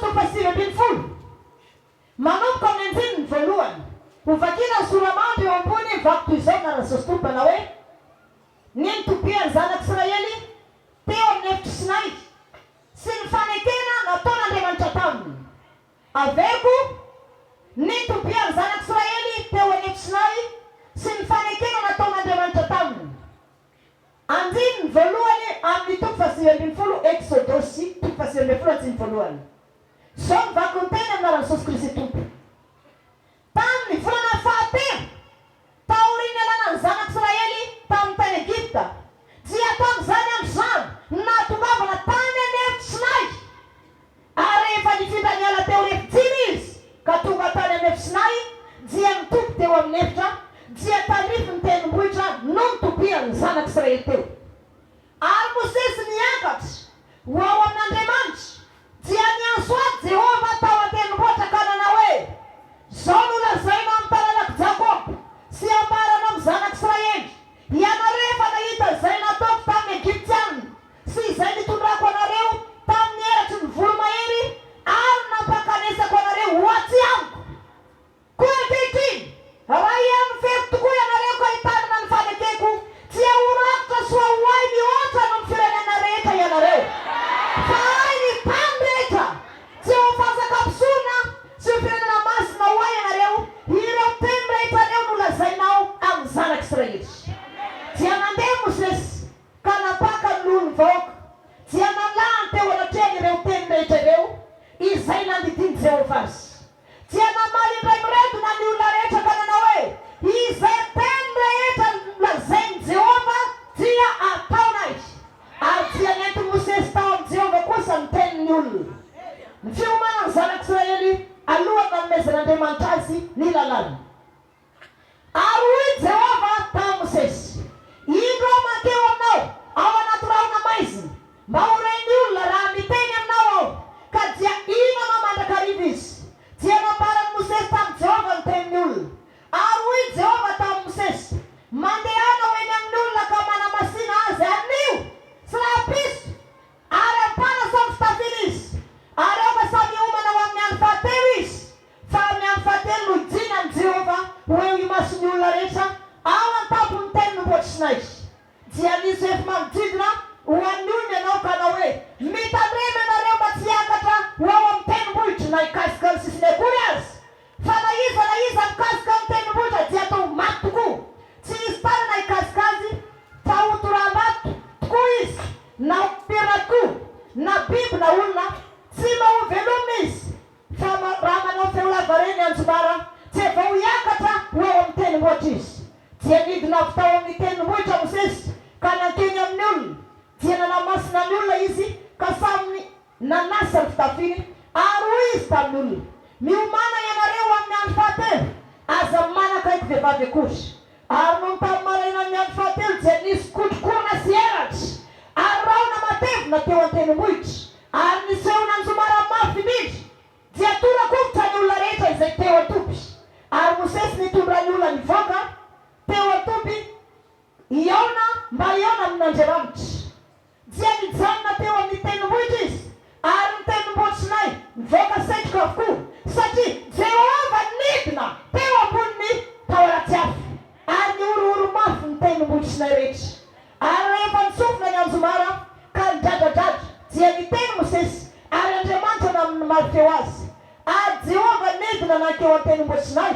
toko faha-19, manomboka amin'ny andininy voalohany. Hovakina ny sora-mandry eo ambony vaky toy izao ny anaran'i Jesosy Tompo manao hoe, Ny nitobian'ny zanak'Israely teo amin'ny efitr'i Sinay sy ny fanekena nataon'Andriamanitra taminy. Averiko, ny nitobian'ny zanak'Israely teo an'efitr'i Sinay sy ny fanekena nataon'Andriamanitra taminy. Andininy voalohany amin'ny toko faha-19 Eksodosy toko faha-19 andininy voalohany. Izao no vaky ny teny amin'ny anaran'i Jesosy Kristy Tompo. Tamin'ny volana fahatelo taorian'ny nialana ny zanak'Israely tamin'ny tany Egypta, dia tamin'izany andro izany no nahatongavana tany an'efitry Sinay. Ary rehefa nifindra niala teo Refidima izy ka tonga tany an'efitry Sinay, dia nitoby teo amin'ny efitra, dia tandrifin'ny tendrombohitra no nitobian'ny zanak'Israely teo. Ary Mosesy niakatra ho ao amin'Andriamanitra, dia niantso azy Jehovah tao an-tendrombohitra ka nanao hoe, Izao no lazainao amin'ny taranak'i Jakoba sy ambaranao amin'ny zanak'Israely, Ianareo efa nahita izay nataoko tamin'ny Egyptiana sy izay nitondrako anareo tamin'ny eratry ny voromahery ary nampankanesako anareo ho aty amiko. Koa ankehitriny, raha hihaino feoko tokoa ianareo ka hitandrina ny fanekeko, dia ho rakotra soa ho ahy mihoatra noho ny firenena rehetra ianareo. Fa ahy ny tany rehetra. Dia ho fanjakam-pisorona sy ho firenena masina ho ahy ianareo, ireo teny rehetra ireo no lazainao amin'ny zanak'Israely. Dia nandeha Mosesy ka nampaka ny lohan'ny vahoaka, dia nalahany teo anatrehany ireo teny rehetra ireo izay nandidian'i Jehovah azy. Dia namaly indray miredona ny olona rehetra ka nanao hoe, Izay teny rehetra nolazain'i Jehovah dia ataonay. Ary dia nentin'i Mosesy tao amin'i Jehovah kosa ny tenin'ny olona. Ny fiomanan'ny zanak'Israely alohan'ny nanomezan'Andriamanitra azy ny lalàny. Ary hoy Jehovah tamin'i Mosesy, Indro aho mankeo aminao ao anaty rahona maizina, mba ho ren'ny olona raha miteny aminao aho, ka dia hino anao mandrakariva izy. Dia nambaran'i Mosesy tamin'i Jehovah ny tenin'ny olona. Ary hoy Jehovah tamin'i Mosesy, Mandehana ho eny amin'ny olona ka manamasina azy anio sy rahampitso, ary ampanasao ny fitafiana izy, ary aoka samy hiomana ho amin'ny andro fahatelo izy, Fa amin'ny andro fahatelo no hidinan'i Jehovah ho eo imason'ny olona rehetra ao an-tampon'ny tendrombohitr'i Sinay. Dia nisy efy manodidina ho an'ny olona ianao ka hanao hoe, Mitandrema ianareo mba tsy hiakatra ho ao amin'ny tendrombohitra na hikasika ny sisiny akory aza. Fa na iza na iza mikasika ny tendrombohitra dia atao ho maty tokoa. Tsy hisy tanana hikasika azy, fa ho toraham-bato tokoa izy, na ho pirina tokoa, na biby na olona, tsy mba hovelomina izy. Fa raha manao feo lavareny ny anjomara, dia vao hiakatra ho ao amin'ny tendrombohitra izy. Dia nidina avy tao amin'ny tendrombohitra Mosesy ka nankeny amin'ny olona. Dia nanamasina ny olona izy ka samy nanasa ny fitafiny, ary hoy izy tamin'ny olona, Miomàna ianareo ho amin'ny andro fahatelo, aza manakaiky vehivavy akory. Ary nony tamin'ny marainan'ny andro fahatelo dia nisy kotrokorana sy elatra ary rahona matevina teo an-tendrombohitra, ary niseho nanjomara mafy indrindra, dia tora-kovitra ny olona rehetra izay teo an-toby. Ary Mosesy nitondra ny olona nivoaka teo an-toby hihaona mba hihaona amin'Andriamanitra. Dia nijanona teo amin'ny tendrombohitra izy, ary ny tendrombohitr'i Sinay nivoaka setroka avokoa, satria Jehovah nidina teo ambonin'ny tao anaty afo, ary nihorohoro mafy ny tendrombohitr'i Sinay rehetra. Ary rehefa nitsofina ny anjomara ka nidradradradra, dia niteny Mosesy, ary Andriamanitra namaly feo azy. Ary Jehovah nidina nankeo an-tendrombohitr'i Sinay,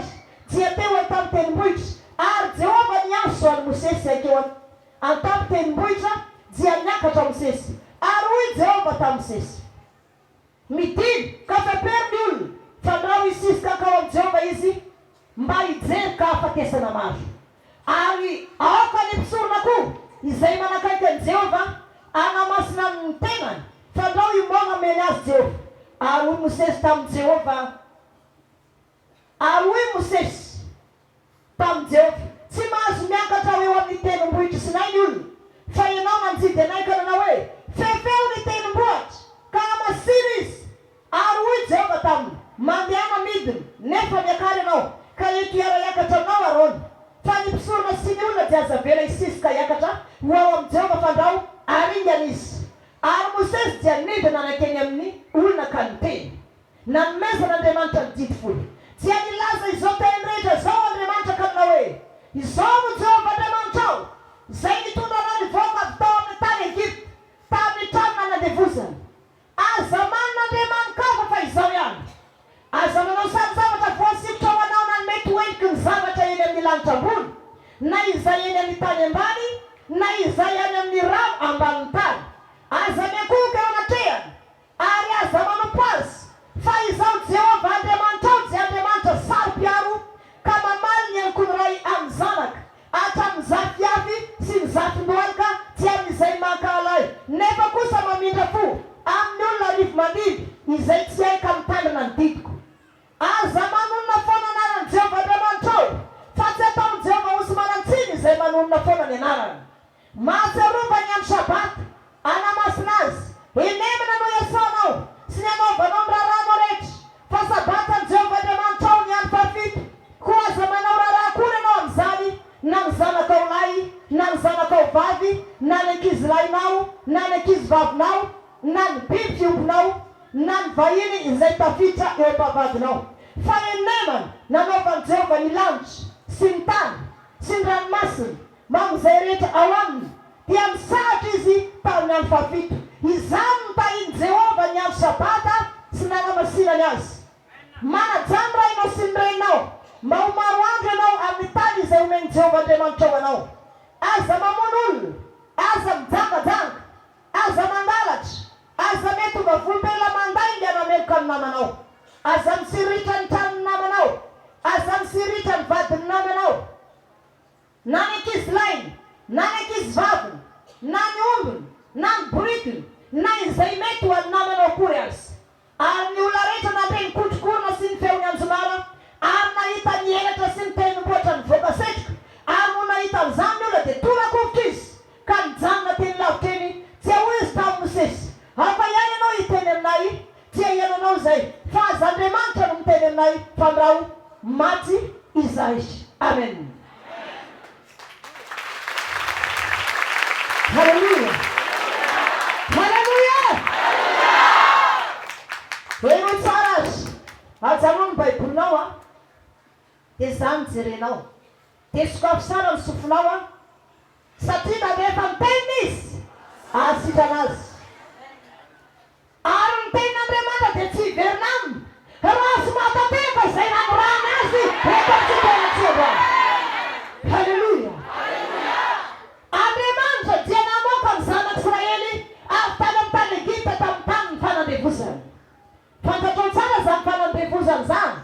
dia teo an-tampon-tendrombohitra, ary Jehovah niantso an'i Mosesy hankeo an. An-tampon-tendrombohitra dia niakatra Mosesy. Ary hoy Jehovah tamin'i Mosesy, Midina, ka fepero ny olona, fandrao hisisika hankao amin'i Jehovah izy, mba hijery ka hahafatesana maro. Ary aoka ny mpisorona koa, izay manakaiky an'i Jehovah, hanamasina ny tenany, fandrao himoana hamely azy Jehovah. Ary hoy Mosesy tamin'i Jehovah, Ary hoy Mosesy tamin'i Jehovah, Tsy mahazo miakatra ho eo amin'ny tendrombohitr'i Sinay ny olona, fa ianao nandidy anay ka nanao hoe, 'Fefeo ny tendrombohitra, ka hamasino izy. Ary hoy Jehovah taminy, Mandehana midina, nefa miakara ianao, ka ento hiara-hiakatra aminao Arona. Fa ny mpisorona sy ny olona dia aza avela hisisika hiakatra ho ao amin'i Jehovah, fandrao haringana izy. Ary Mosesy dia nidina nankeny amin'ny olona ka niteny. nanomezan'Andriamanitra ny Didy Folo. Dia nilaza izao teny rehetra izao Andriamanitra ka nanao hoe, Izaho no Jehovah Andriamanitrao, izay nitondra anao nivoaka avy tao amin'ny tany Egypta, tamin'ny trano nanandevozana. Aza manana andriamani-kafa fa Izaho ihany. Aza manao sary zavatra voasikotra ho anao na ny mety ho endriky ny zavatra eny amin'ny lanitra ambony, na izay eny amin'ny tany ambany, na izay any amin'ny rano ambanin'ny tany. Aza miankohoka eo anatrehany, ary aza manompo azy, fa Izaho Jehovah Andriamanitrao dia Andriamanitra saro-piaro ka mamaly ny ankoho ray amin'ny zanaka, hatramin'ny zafiafy sy ny zafin-dohalika tsy amin'izay mankahala ahy, nefa kosa mamindra fo amin'ny olona arivo-mandimby izay tsy hay ka mitandrina ny didiko. Aza manonona foana anaran'i Jehovah Andriamanitrao, fa tsy ataon'i Jehovah ho tsy manan-tsiny izay manonona foana ny anarany. Mahatsiarova ny andro Sabata, hanamasina azy, henemana no iasanao sy ny hanaovanao ny raharahanao rehetra, fa Sabatan'i Jehovah Andriamanitrao ny andro fahafito, koa aza manao raharaha akory ianao amin'izany, na ny zanakao lahy, na ny zanakao vavy, na ny ankizilahinao, na ny ankizivavinao, na ny biby fiompinao, na ny vahiny izay tafiditra eo am-pavadinao. Fa henemana nanaovan'i Jehovah ny lanitra sy ny tany sy ny ranomasina, Mbamin'izay rehetra ao aminy, dia nisahatra izy tamin'ny andro fahafito. Izany no tahin'i Jehovah ny andro Sabata sy nanamasinany azy. Manajà ny rainao sy ny reninao, mba ho maro andro ianao amin'ny tany izay omen'i Jehovah Andriamanitrao anao. Aza mamono olona, aza mijangajanga, aza mangalatra, aza mety ho vavolombelona mandainga hanameloka ny namanao. Aza mitsiriritra ny tranon'ny namanao, aza mitsiriritra ny vadin'ny namanao. Na ny ankizilahiny, na ny ankizivaviny, na ny ombiny, na ny borikiny, na izay mety ho an'ny namanao akory aza. Ary ny olona rehetra nandre ny kotrokorana sy ny feon'ny anjomara, ary nahita ny elatra sy ny tendrombohitra nivoaka setroka, ary nony nahita an'izany ny olona dia tora-kovitra izy, ka nijanona teny lavitra eny, dia hoy izy tamin'i Mosesy, Aoka ihany ianao hiteny aminay, Tsy hihaino anao izay, fa aza Andriamanitra no miteny aminay, fandrao maty izahay. Amen. Haleloia! Haleloia! Henoy tsara ary ajanony ny baibolinao an, dia izany no jerenao. Dia sokafy tsara ny sofinao an, satria nandefa ny teniny izy hahasitrana azy. Ary ny tenin'Andriamanitra dia tsy hiverina aminy raha tsy mahatanteraka izay nanirahany azy eto amintsika eny an-tseho. Haleloia! Andriamanitra dia namoaka ny zanak'Israely avy tany amin'ny tany Egypta tamin'ny tanin'ny fanandevozana. Fantatrao tsara izany fanandevozana izany.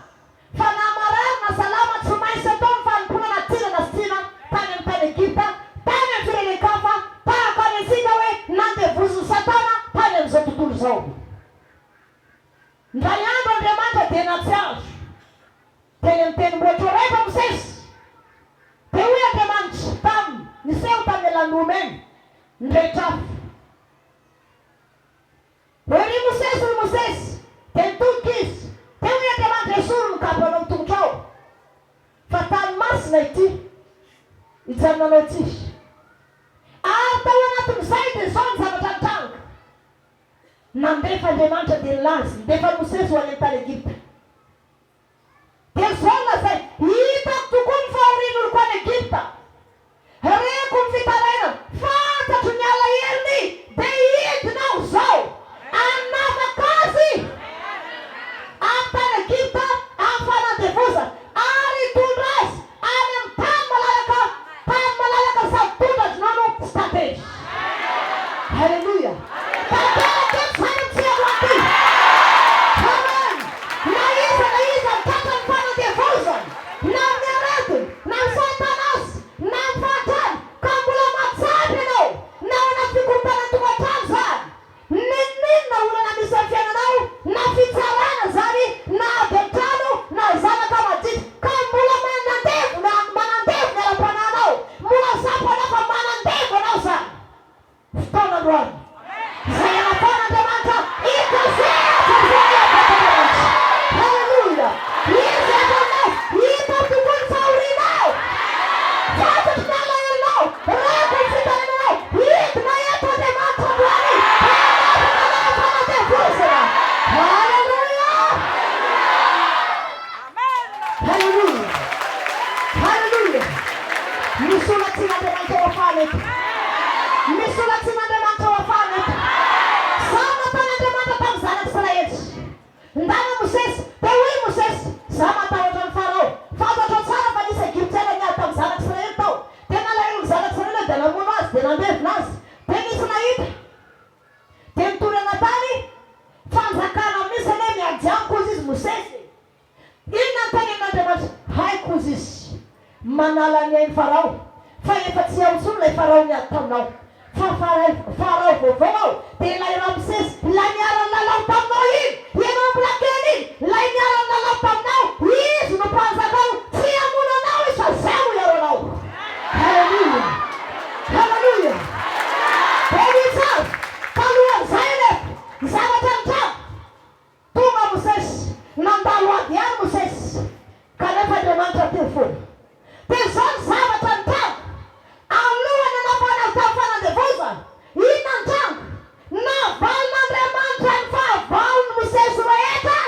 Fa na marary na salama, tsy maintsy atao ny fanompoana na tiana na tsy tiana tany amin'ny tany Egypta, tany amin'ny firenen-kafa, tahaka ny antsika hoe nandevozin'i Satana tany amin'izao tontolo izao. Indray andro Andriamanitra dia nahatsiaro teny amin'ny tendrombohitra Horeba Mosesy. Dia hoy Andriamanitra taminy, niseho tamin'ny alalan'ny roimemy nirehitra afo. Hoe ry Mosesy, ry Mosesy! Dia nitodika izy. Dia hoy Andriamanitra, Esory ny kapanao amin'ny tongotrao, fa tany masina ity ijanonanao ity. Ary tao anatin'izay dia izao ny zavatra nitranga, Nandefa Andriamanitra dia nilaza, nidefa an'i Mosesy ho any amin'ny tany Egypta. Dia izao no lazainy, Hitako tokoa ny fahorian'oloko any Egypta. Reko ny fitarainany, fantatro ny alahelony, dia hidina aho izao hanafaka azy any tany Egypta amin'ny fanandevozana, ary hitondra azy any amin'ny tany malalaka, tany malalaka sady tondra-dronono sy tantely. Haleloia! Tanteraka eto izany amin'ity androany ity. Amen! zanak'Israely. Ndana Mosesy, dia hoy i Mosesy, Izaho matahotra an'i Farao. Fantatrao tsara fa nisy Egyptiana niady tamin'ny zanak'Israely tao. Dia nalahelo ny zanak'Israely aho dia namono azy, dia nandevina azy. Dia nisy nahita, dia nitory anatany, Fanjakana misy anie miady amiko, hozy izy Mosesy e. Inona no tenenin'Andriamanitra? Haiko, hozy izy, manala ny ain'i Farao, fa efa tsy ao intsony ilay Farao niady taminao, fa Farao vaovao aho, dia ilay Ramsesy, ilay niara-nilalao taminao iny, ianao mbola kely iny, ilay niara-nilalao taminao, izy no mpanjakao, tsy hamono anao izy fa izaho no hiaro anao. Haleloia! Haleloia! Henoy tsara, talohan'izay anefa, ny zavatra nitranga, Tonga Mosesy, nandalo ady ihany Mosesy, kanefa Andriamanitra teo foana. Dia izao ny zavatra nitranga, alohan'ny hanafahana azy tamin'ny fanandevozana, inona nitranga? Navalin'Andriamanitra ny fahavalon'i Mosesy rehetra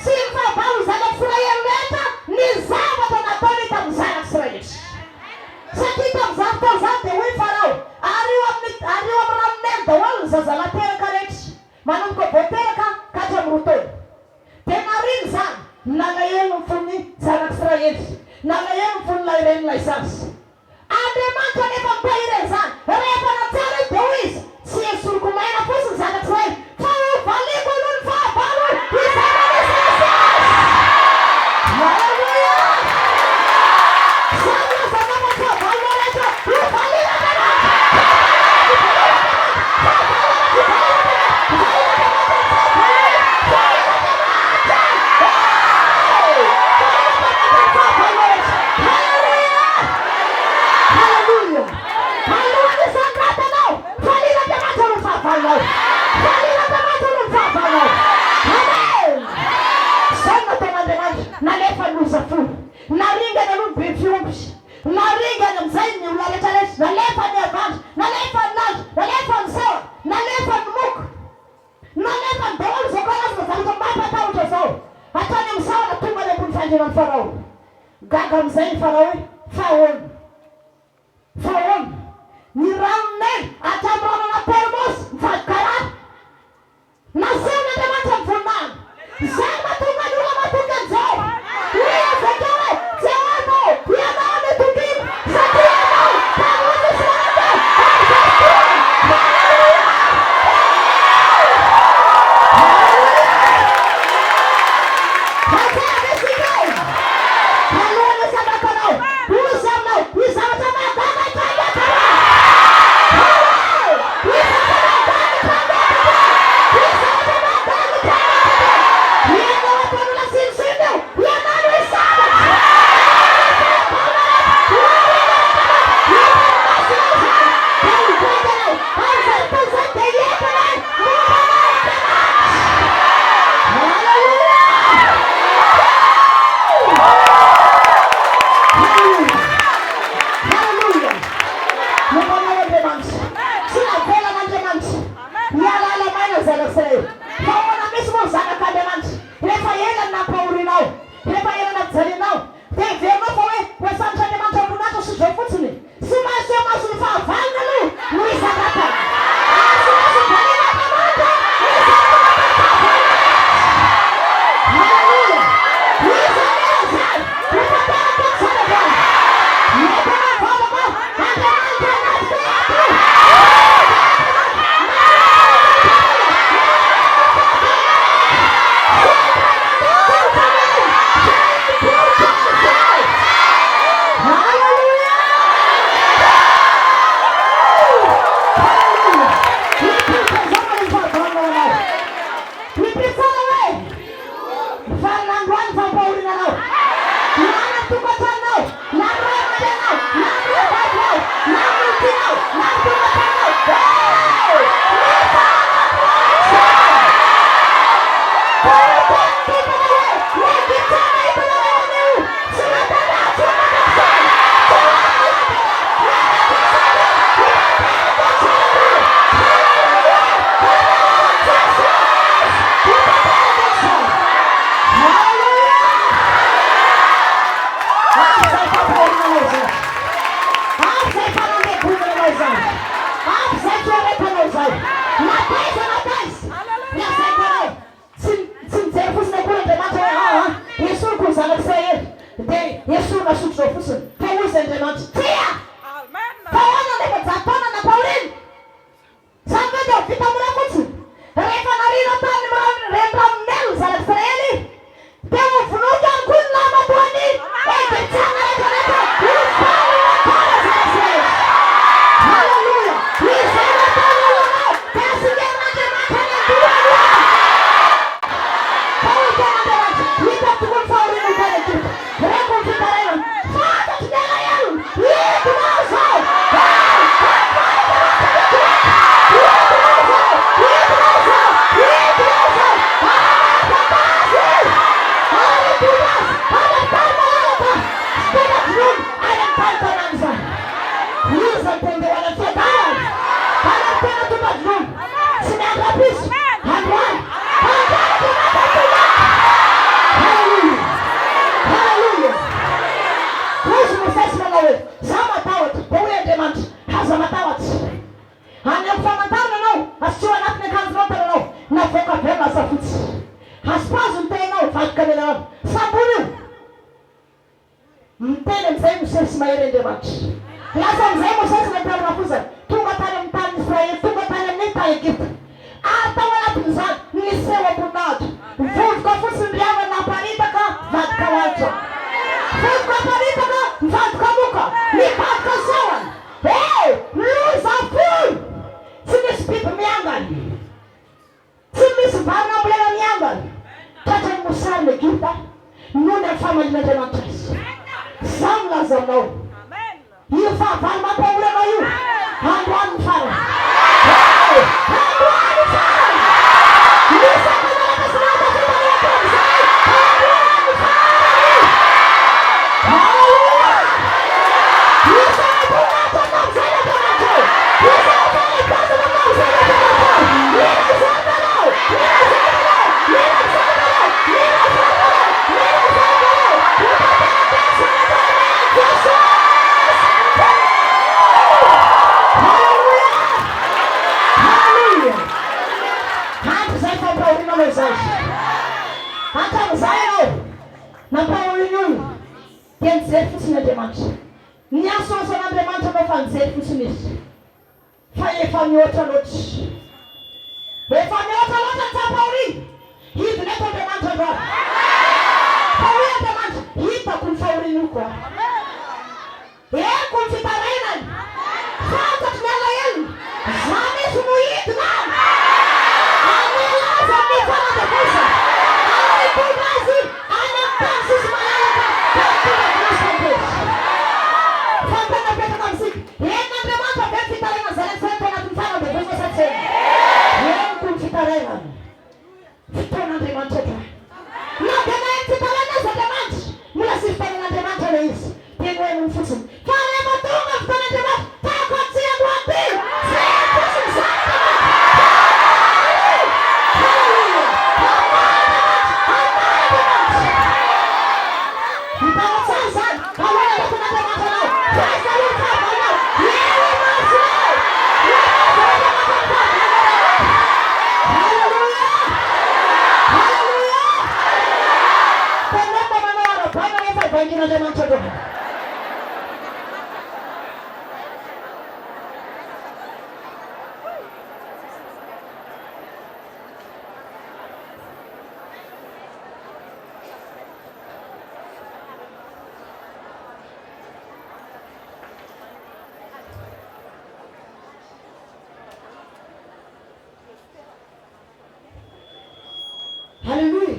sy ny fahavalon'ny zanak'Israely rehetra ny zavatra nataony tamin'ny zanak'Israely. Satria tamin'izany fotoana izany dia hoy Farao, Ario amin'ny, ario amin'ny ranon'i Neny daholo ny zazalahy teraka rehetra. Manomboka vao teraka ka hatramin'ny 2 taona. Dia narina izany, nalahelo ny fon'ny zanak'Israely, nalahelo ny fon'ilay renin'ilay zaza. Andriamanitra anefa nitahiry an'izany. Rehefa natsara izy dia hoy izy, Tsy hesoriko maina fotsiny ny zanak'Israely, fa hovaliako aloha ny fahavalo izay manesehese azy. Haleloia! Izany no hazavana ny fahavalonao rehetra, hovalian'Andriamanitra! Naringany aloha ny be fiompy. Naringany amin'izay ny olona rehetra rehetra, nalefa ny havandra, nalefa ny landry, nalefa ny sahona, nalefa ny moka, nalefany daholo izao karazana zavatra mampatahotra izao, hatrany amin'ny sahona tonga any ambony fandrianan'i Farao. Gaga amin'izay ny Farao hoe, Fa ahoana? Fa ahoana? Ny ranon'i Neily hatramin'ny rano anaty termos mivadika rà. Nasehon'Andriamanitra ny voninahiny. Izay no mahatonga ny olona matoky an'i Jehovah. Hoy i Hezekia hoe, Jehovah ô, Ianao no tokiko, satria Ianao Mpamonjy sy Manan-kery amin'izao fotoana. Haleloia! Haleloia! Hatsara ve isika e? Alohan'ny hisandratanao, hoy izy aminao, hisy zavatra mahagaga hitranga eto aloha. Hallelujah! Momba anao Andriamanitra. Tsy navelan'Andriamanitra hialaala maina ny zanak'Israely. Fa ahoana mihitsy moa ny zanak'Andriamanitra? Rehefa ela ny nampahorianao, rehefa ela nampijalianao, dia heverinao fa hoe ho efantr'Andriamanitra ambon'Atra sy izao fotsiny? Tsy maintsy eo mason'ny fahavalony aloha no hisandratana. Ary tsy maintsy valian'Andriamanitra ny zanak'Andriamanitra fahavalony. Haleloia! Iza anefa izany? Ho tanteraka eto izany androany. Mientana ny vavaka, Andriamanitra anaty eto. Haleloia! Haleloia! Hipoitra izao ny fahavalonao anao. Mipitsara hoe, Mivalona androany ny fampahoriana anao, na ny tokantranonao, na ny ray aman-dreninao, na ny rahavavinao, na ny olon-tianao, na ny tokantranonao. Hey! Mivalona androany izany! Koa niteny ny Tompo hoe, Ny Egyptiana hitanareo anio, tsy natandratsy ho mandrakizay. Tsy ho avy ny esorina sotro izao fotsiny. Fa hoy izy Andriamanitra, Tsia! Fa ahoana ny 400 taona nampahoriana? Izany ve dia ho vita mora fotsiny? Rehefa nariana tany amin'ny reniranon'i Neily ny zanak'Israely, dia novonoiko ihany koa ny lahimatoan'ny Egyptiana rehetra rehetra ho faly ho adala zanak'Israely. Haleloia! Izay nataony alohanao dia asingerin'Andriamanitra any an-dohany io. Fa hoy tena Andriamanitra, Hitako tokoa ny fahorian'ny oloko any Egypta. Reko ny fitarainany. Fantatro ny alahelony. Hidina aho izao. Hey! Androany Andriamanitra midina eto. Hidina aho izao. Hidina aho izao. Hidina aho izao. Hanafaka azy. Ary hitondra azy any amin'ny tany malalaka sy tena dronono any amin'ny tany Kanana izany. Iza no te handeha ho any amin'ny fiadanana? Any amin'ny tena tondra-dronono. Tsy miandry rahampitso. Androany. Androany Andriamanitra no tonga eto. Haleloia. Haleloia. Hoy izy Mosesy manao hoe, Za matahotra. Dia hoy Andriamanitra, Aza matahotra. Haneho famantarana ianao, asio anatin'ny akanjonao ny tananao. Navoaka avy ao lasa fotsy. Asipazo ny tehinao, vadiko ny anarano. Sambory io. Miteny amin'izay Mosesy mahery Andriamanitra. Lasa amin'izay Mosesy ilay tany rafozany, tonga tany amin'ny tanin'i Israely, tonga tany amin'ny tany Egypta. Ary tao anatin'izany, niseho am-boninahitra. Vovoka fotsiny ry havana naparitaka vadika lalitra. Vovoka aparitaka mivadika moka, mivadika sahona. He! Loza folo! Tsy misy biby miangana. Tsy misy vary nambolena miangana. Tratran'ny mosary ny Egypta noho ny amin'ny fahamarin'Andriamanitra azy. Izaho milaza aminao, io fahavalo mampahory anao io, androany ny farany. Hey! Androany ny farany! Nisy ampamalaka sy nahatafita anao hatramin'izay, androany ny farany! Haleloia! Hisy hanam-boninahitra aminao amin'izay ny Andriamanitra ô! Hisy hanam-pahalebiazana aminao amin'izay ny Andriamanitra ô! Mila izany ianao! Mila izany ianao! Mila izany ianao! Mila izany ianao! Mila izany ianao! Ho tanteraka izany Andriamanitra Jesosy! Haleloia! Haleloia! Ampy izay fampahoriana anao izay. Hatramin'izay ianao nampahorian'ny olona. Dia nijery fotsiny Andriamanitra. Niantsoantso an'Andriamanitra anao fa nijery fotsiny Izy. Fa efa mihoatra loatra. Efa mihoatra loatra ny tsam-pahoriana. Hidina eto Andriamanitra androany. Fa hoy Andriamanitra, hitako ny fahorian'oloko aho. Henoko ny fitarainany. Fantatro ny alahelony. Za mihitsy no hidina any. Hamela azy amin'ny fanandevozana. Ary hitondra azy any amin'ny tany sisy malalaka dia hitondra vonozy tantely. Fanontaniana mipetraka amintsika, Henon'Andriamanitra ve ny fitarainan'ny zanak'Israely tao anatin'ny fanandevozana sa tsy henony? Henoko ny fitarainany. Fotoan'Andriamanitra hatrany. Na dia naheno fitarainana aza Andriamanitra, mbola tsy fotoanan'Andriamanitra ilay izy, dia nohenoiny fotsiny. Fa rehefa tonga ny fotoan'Andriamanitra, tako tsy androany ity, tsy heno fotsiny izany Andriamanitra. Hamaly! Haleloia! Hamaly Andriamanitra! Hamaly Andriamanitra! Hitanao tsara izany, ahoana no ataon'Andriamanitra anao? Ho aiza aloha ny fahavalonao? Eo imasonao! Eo imason'Andriamanitra ny fahavalonao rehetra! Haleloia! Haleloia! Teneno mba manao ara-baina rehefa hivaingin'Andriamanitra androany. Haleloia!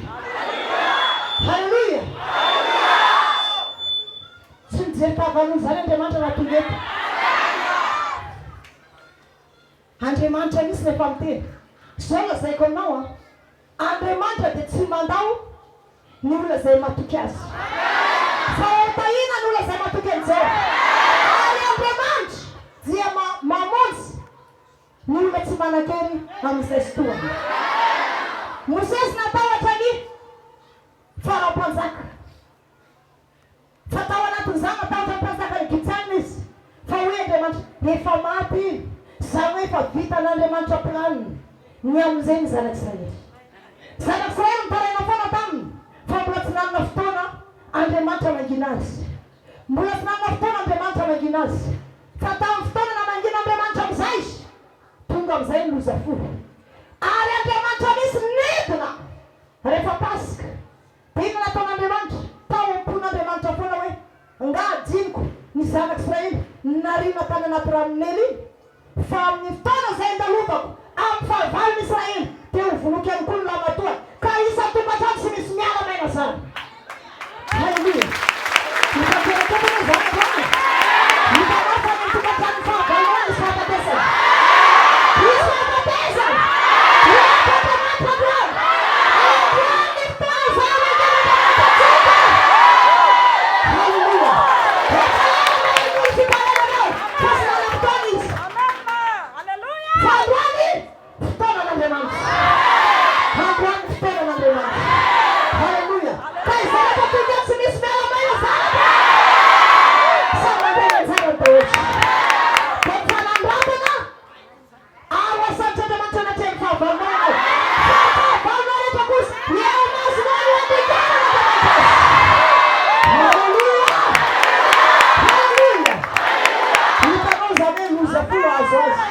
Haleloia! Tsy mijery fahavalony izany Andriamanitra raha tonga eto. Andriamanitra mihitsy no efa miteny. Izao lazaiko aminao an, Andriamanitra dia tsy mandao ny olona izay matoky Azy. Fa hotahina ny olona izay matoky an'i Jehovah. Ary Andriamanitra dia mamonjy ny olona tsy manan-kery amin'izay fotoana. Mosesy natahotra ny Farao mpanjaka. Fa tao anatin'izany, natahotra ny mpanjakan'ny Egyptiana izy, fa hoy Andriamanitra, Efa maty iny, izany hoe efa vitan'Andriamanitra planina ny hamonjeny ny zanak'Israely. Zanak'Israely nitaraina foana taminy, fa mbola tsy nanana fotoana Andriamanitra. Andriamanitra mangina azy. Mbola tsy nanana fotoana Andriamanitra mangina azy. Fa tamin'ny fotoana namangiana Andriamanitra amin'izay, tonga amin'izay ny loza folo. Ary Andriamanitra mihitsy nidina rehefa Paska. Dia inona nataon'Andriamanitra? Tao am-pon'Andriamanitra foana hoe, Angaha adinoko ny zanak'Israely nariana tany anaty rano Neily iny? Fa amin'ny fotoana izay handalovako amin'ny fahavalon'i Israely, dia hovonoiko ihany koa ny lahimatoany, ka isan-tokantrano tsy misy miala maina izany. Haleloia! Hitanteraka eto anie izany androany e! Hitanao fa any amin'ny tokantranon'ny fahavalonao misy fahafatesana. Hisy fahafatesana! Hiantso Andriamanitra androany! Androany ny fotoana izay hamangian'Andriamanitra antsika! Haleloia! Efa ela naheno ny fitarainanao fa tsy nanam-potoana Izy. Fa androany Fotoanan'Andriamanitra. Androany ny fotoanan'Andriamanitra. Haleloia. Ka izay rehetra tonga eo tsy misy miala maina zanaka. Samy mandray ny anjarany daholo. Dia ny fanandramana ary ho asantr'Andriamanitra anatrehan'ny fahavalonao ianao. Fa ny fahavalonao rehetra kosa eo imasonao no handinganan'Andriamanitra azy. Haleloia. Haleloia. Hitanao izany hoe loza folo azo azy.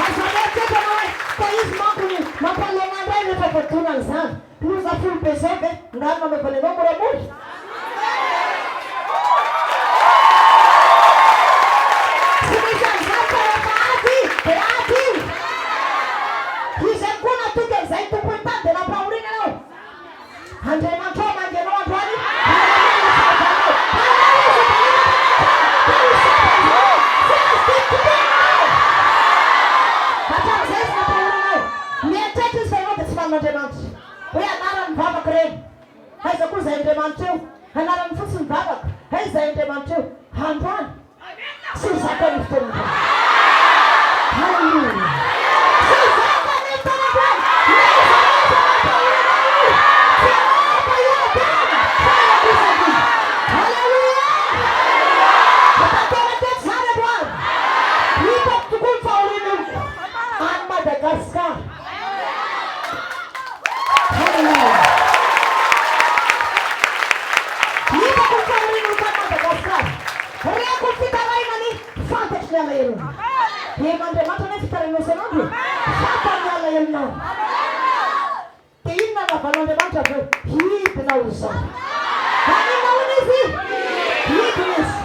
Aza mieritreritra anao hoe fa izy manko ny mampalena indray rehefa voadonany izany. Loza folo be izao ve nga no nanaovany anao moramora? Tsy misy an'izany fa rehefa ady dia ady io. Izy ihany koa natoky an'izay tompon'ny tany dia nampahoriana anao. Andriamanitra ô mangy anao androany hanalana ny fahavalonao hanala izay balina Andriamanitra ka ho sambany izao tsy azo didididina anao hatramin'izay izy nampahora anao mieritreritra izy fa ianao dia tsy manana Andriamanitra hoe anarany mivavaka ireny aiza koa izay Andriamanitra eo anarany fotsiny mivavaka aiza izay Andriamanitra eo androany Tsy zaka ny fotoana androany. Haleloia. Tsy zaka ny fotoana androany. N'aiza n'aiza mampahorana io. Tsy afaka hiadana fa hiakosakosa. Haleloia. Ho tanteraka eto izany androany. Hitako tokoa ny fahorian'ny oloko any Madagascar. Haleloia. Hitako ny fahorian'ny oloko any Madagascar. Reko ny fitarainany, fantatro ny alahelony. Henon'Andriamanitra anie ny fitarainanao isan'andro e! Fantany ny alahelonao. Dia inona no navalin'Andriamanitra avy eo? Hidina ho izao. Haninona hono izy? Hidina izy.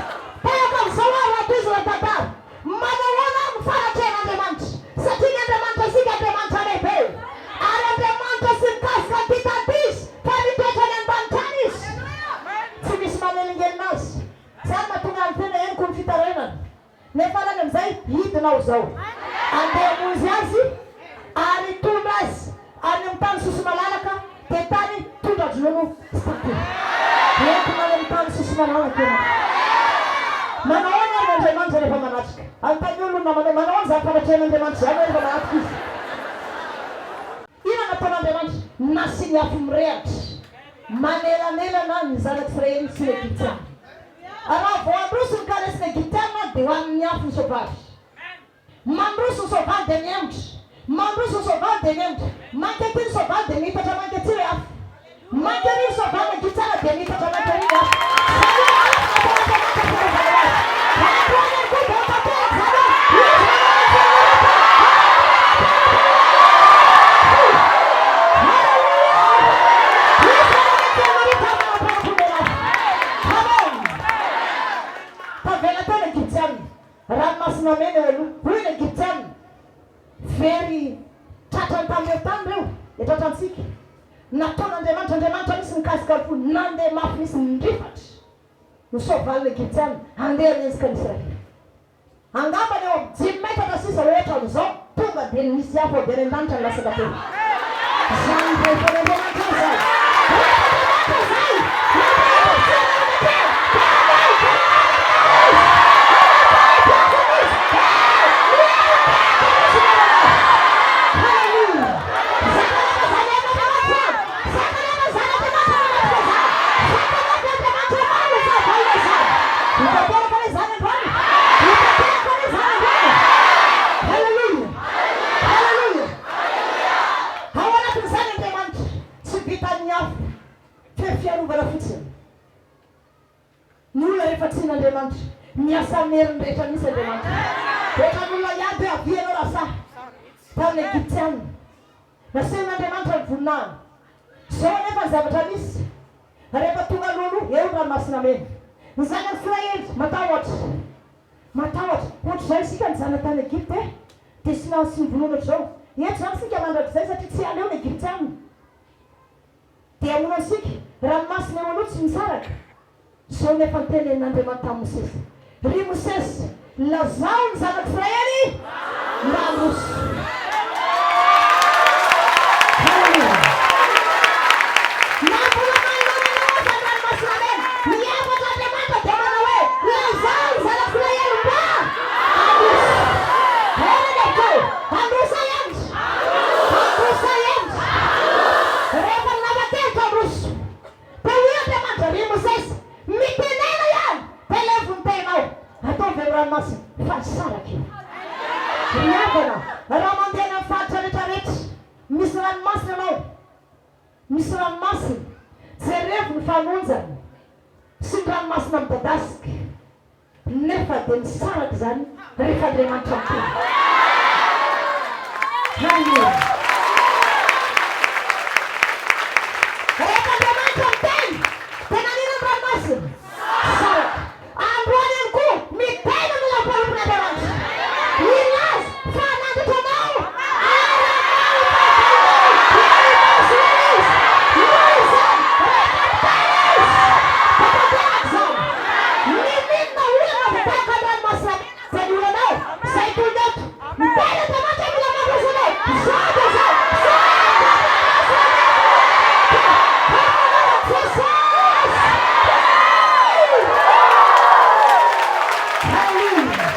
Tahaka an'izao ary raha tohizina ny tantara. Manahoana ary ny fanatrehan'Andriamanitra? Satria ny Andriamanitra isika Andriamanitra lehibe. Ary Andriamanitra tsy mikasika an'ity tany ity Izy, fa mitoetra any an-danitra any Izy. Tsy misy manelingelina Azy. Izany mahatonga ny tena henoko ny fitarainana. Ny farany amin'izay, hidina aho izao. Andeha hamonjy azy ary hitondra azy any amin'ny tany soso-malalaka, dia tany tondra-dronono sy tantely. Entina any amin'ny tany soso-malalaka ianao. Manao ahoana ary ny Andriamanitra rehefa manatrika? Anontanio aloha ny namanao, manao ahoana izany fanatrehan'Andriamanitra izany rehefa manatrika Izy? Inona no nataon'Andriamanitra? Nasiany afo mirehatra manelanelana ny zanak'Israely sy ny Egyptiana. Raha vao handroso ny kalesin'ny Egyptiana, dia ho an'ny afo ny soavaly. Mandroso ny soavaly dia mihemotra. Mandroso ny soavaly dia mihemotra. Mankaty ny soavaly dia miitatra mankaty ilay afo. Mankery ny soavaly Egyptiana dia miitatra mankery ny afo. Izany hoe afo nataon'Andriamanitra fiarovana ho azy. Androany ihany koa dia ho tanteraka izany hoe izy manao ny fihemorana Haleloia! Izy manao ny fihemorana ary manao mpanapomena afo. Amen! Tavela teo ny Egyptiana. Ranomasina Mena eo aloha. Hoy ny Egyptiana, Very tratrany tamin'ireo tany ireo, dia tratrantsika. Nataon'Andriamanitra, Andriamanitra mihitsy nikasika ny fony, nandeha mafy mihitsy, nirifatra ny soavalin'ny Egyptiana handeha hanenjika ny Israely. Angambany eo amin'ny dimy metatra sisa hoatran'izao, tonga dia nisy afo avy any an-danitra nilatsaka teo. Izany fahefan'Andriamanitra izany. Rehefa Andriamanitra izay nampahita ny fianarana teo, dia hanao voninahitra Izy. Hanao fahalehibiazana Izy. He! Mihemoka mihitsy ny anarany. Haleloia! Zakanao izany ain'Andriamanitra izany. Zakanao izany Andriamanitra manatrika izany. Zakanao ve Andriamanitra maro ny fahavalonao izany. Ho tanteraka ve izany androany? Ho tanteraka ve izany androany? Haleloia! Haleloia! Ao anatin'ny. Miasa amin'ny heriny rehetra mihitsy Andriamanitra. Ohatran'olona hiady hoe avia ianao raha sahy. Tamin'ny Egyptiana. Nasehon'Andriamanitra ny voninahiny. Izao anefa ny zavatra misy, rehefa tonga alohaloha eo ny Ranomasina Mena, ny zanak'Israely matahotra. Matahotra. Ohatr'izao isika nijanona tany Egypta e! Dia sy nahazo sy nivonoana ohatr'izao. Eto izany isika mandrakizay satria tsy aleo ny Egyptiana. Dia hamono antsika. Ranomasina eo aloha tsy misaraka. Izao no efa notenenin'Andriamanitra tamin'i Mosesy, Ry Mosesy, lazao ny zanak'Israely mba handroso. Haleloia! Na mbola manoloana anao aza ny Ranomasina Mena, miavaka Andriamanitra dia manao hoe, Lazao ny zanak'Israely mba handroso. Ahoana ny hevitrao? Handroso sa hihemotra? Handroso sa hihemotra? Rehefa nanapa-kevitra handroso. Dia hoy Andriamanitra, Ry Mosesy, mitenena ihany, dia levo ny tehinao, ataovy eo ranomasina, fa nisaraka io. Ry havana, raha mandeha any amin'ny faritra rehetra rehetra misy ranomasina ianao, misy ranomasina, jerevo ny fanonjany sy ny ranomasina midadasika. Nefa dia misaraka izany rehefa Andriamanitra miteny. Haleloia. Rehefa Andriamanitra miteny dia nanina ny ranomasina? Saraka. Androany ihany koa miteny ny mpanompon'Andriamanitra. Hilaza fa hanandratra anao ary hanao ho fahavalonao eo imasonao izy. Noho izany, rehefa miteny izy dia tanteraka izany. N'inon'inona olana vao tahaka ny ranomasina mena aza ny olanao, izay toy ny eto. Miteny Andriamanitra mila mandroso anao. Izao dia izao. Saraka ny ranomasina mena. Ka amin'ny anaran'i Jesosy. Haleloia.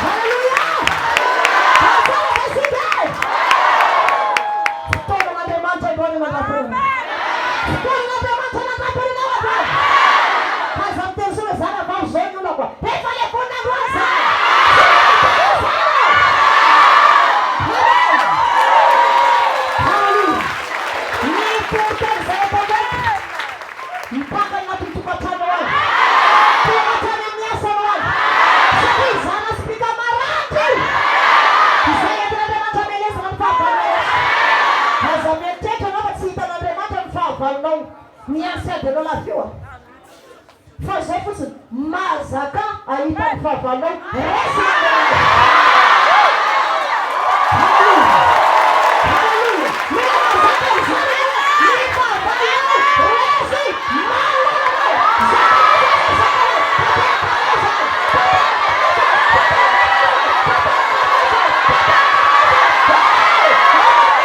Haleloia. Ao tsara ve isika e? Fotoanan'Andriamanitra androany anandrapona. Fotoanan'Andriamanitra anandrapona anao androany. Aza miteny intsony hoe zara vao izao ny olako a. Efa levonina androany izany. Tsy miteny izany e. Amen. Haleloia. Ny toriteny izay ataonao eto, mipaka any anatin'ny tokantranonao any. Tonga hatrany amin'ny asanao any. Satria zana sy mpika maranitra io. Izay entin'Andriamanitra hamelezana ny fahavalonao rehetra. Aza mieritreritra ianao fa tsy hitan'Andriamanitra ny fahavalonao. Miasy ady anao lafo io a. Fa izao fotsiny, mahazakà hahita ny fahavalonao resin'Andriamanitra. Haleloia! Haleloia! Mila mahazaka izany ianao, ny fahavalonao resy manoloana anao. Zakanao ve sa zakanao? Tanteraka aminao izany! Tanteraka aminao izany! Tanteraka aminao izany! Tanteraka aminao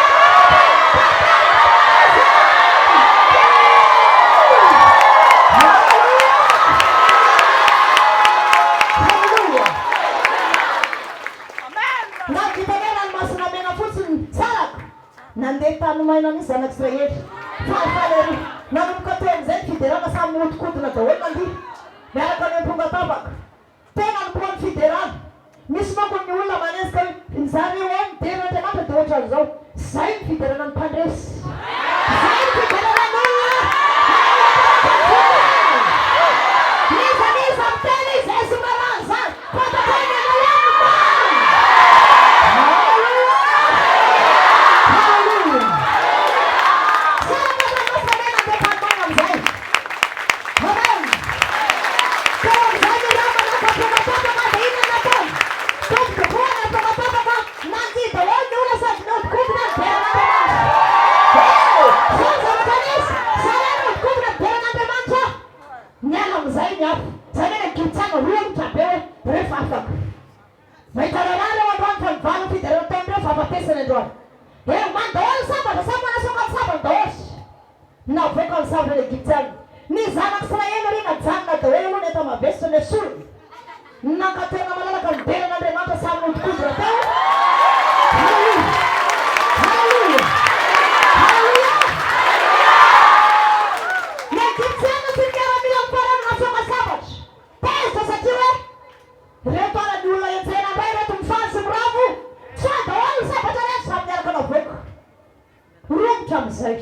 izany! Tanteraka aminao izany! Hey! Tanteraka aminao izany! Haleloia! Haleloia! Na vita hoe ranomasina mena fotsiny nisaraka, nandeha tany maina ny zanak'Israely. Falifaly ery! Nanomboka teo amin'izay ny fiderana, samy mihodinkodina daholo nandihy, miaraka amin'ny amponga tapaka. Tena anombohan'ny fiderana. Misy manko ny olona manenjika hoe ny zareo ao midera Andriamanitra dia ohatran'izao. Zay ny fiderana ny mpandresy. Zay ny fiderana ny olona hanao Andriamanitra ny voninahiny. N'iza n'iza miteny izay sy miraharaha an'izany, fantatrao ny anao ihany no marina. Haleloia! Haleloia! Tsara ny ranomasina mena andeha tany maina amin'izay. Amen! Teo amin'izay ny rà manaka ampiomatapaka dia inona no nataony? Tombodobohana ampiomatapaka, nandihy daholo ny olona sady nihodinkodina nidera an'Andriamanitra. He! Izao ny zavatra nisy, zareo nihodinkodina nidera an'Andriamanitra, niala amin'izay ny afo. Izany hoe ny ankirin-tsaina romotra be hoe rehefa afaka. Mahita raharaha ireo androany fa ny valin'ny fiderana ataon'ireo fahafatesana androany. He! Omany daholo ny sabatra, samy manasoka ny sabany daholo. Navoaka ny saron'ny Egyptiana. Ny zanak'Israely ry najanona daholo aloha ny enta-mavesatra nesorina. Naka toerana malalaka nidera an'Andriamanitra samy nodikodina teo. Haleloia! Haleloia! Haleloia! Ny Egyptiana sy ny miaramilan'i Farao no natsoaka sabatra. Tezitra satria hoe reto ara ny olona enjehina indray ireto mifaly sy miravo. Tsoahy daholo ny sabatra rehetra samy niaraka navoaka. Romotra amin'izay.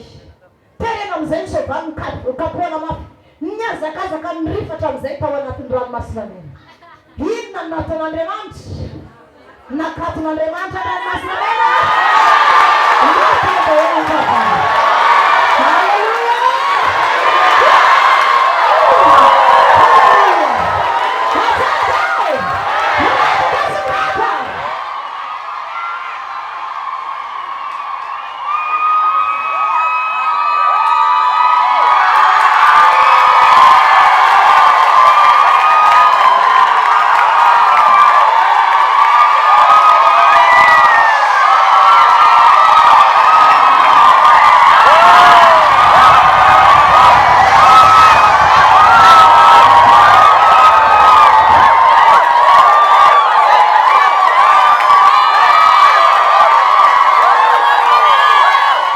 Terena amin'izay ny soavaly nokapohana mafy. Nihazakazaka nirifatra amin'izay tao anatin'ny ranomasina mena. Inona no nataon'Andriamanitra? Nakaton'Andriamanitra ny Ranomasina Mena. Maty daholo ny fahavalo. Haleloia! Haleloia! Hatramin'izao, milaza sy miraka.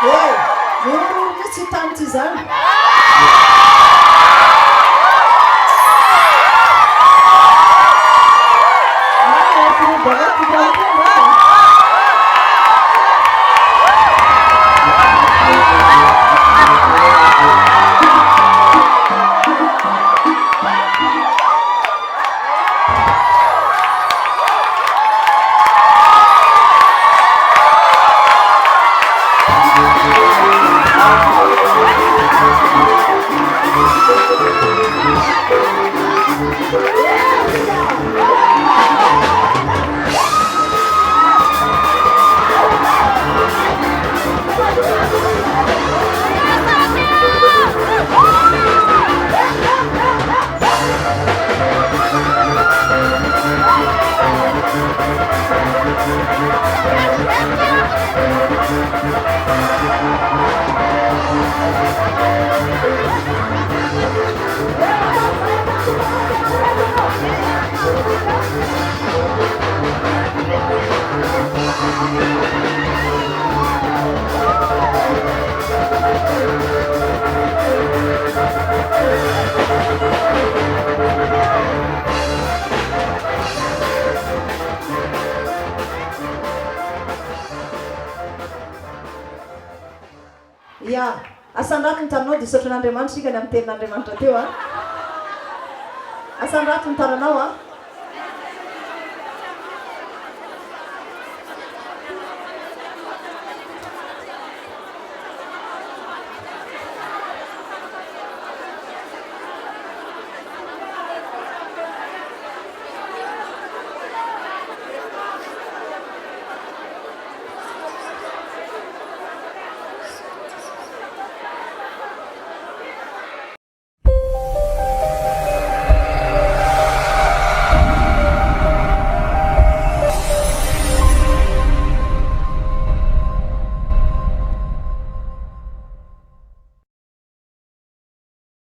Eh! Mihorohoro mihitsy io tany ity izany. Ya, asandrato ny tananao dia isaotra an'Andriamanitra isika ny amin'ny tenin'Andriamanitra teo a. Asandrato ny tananao a.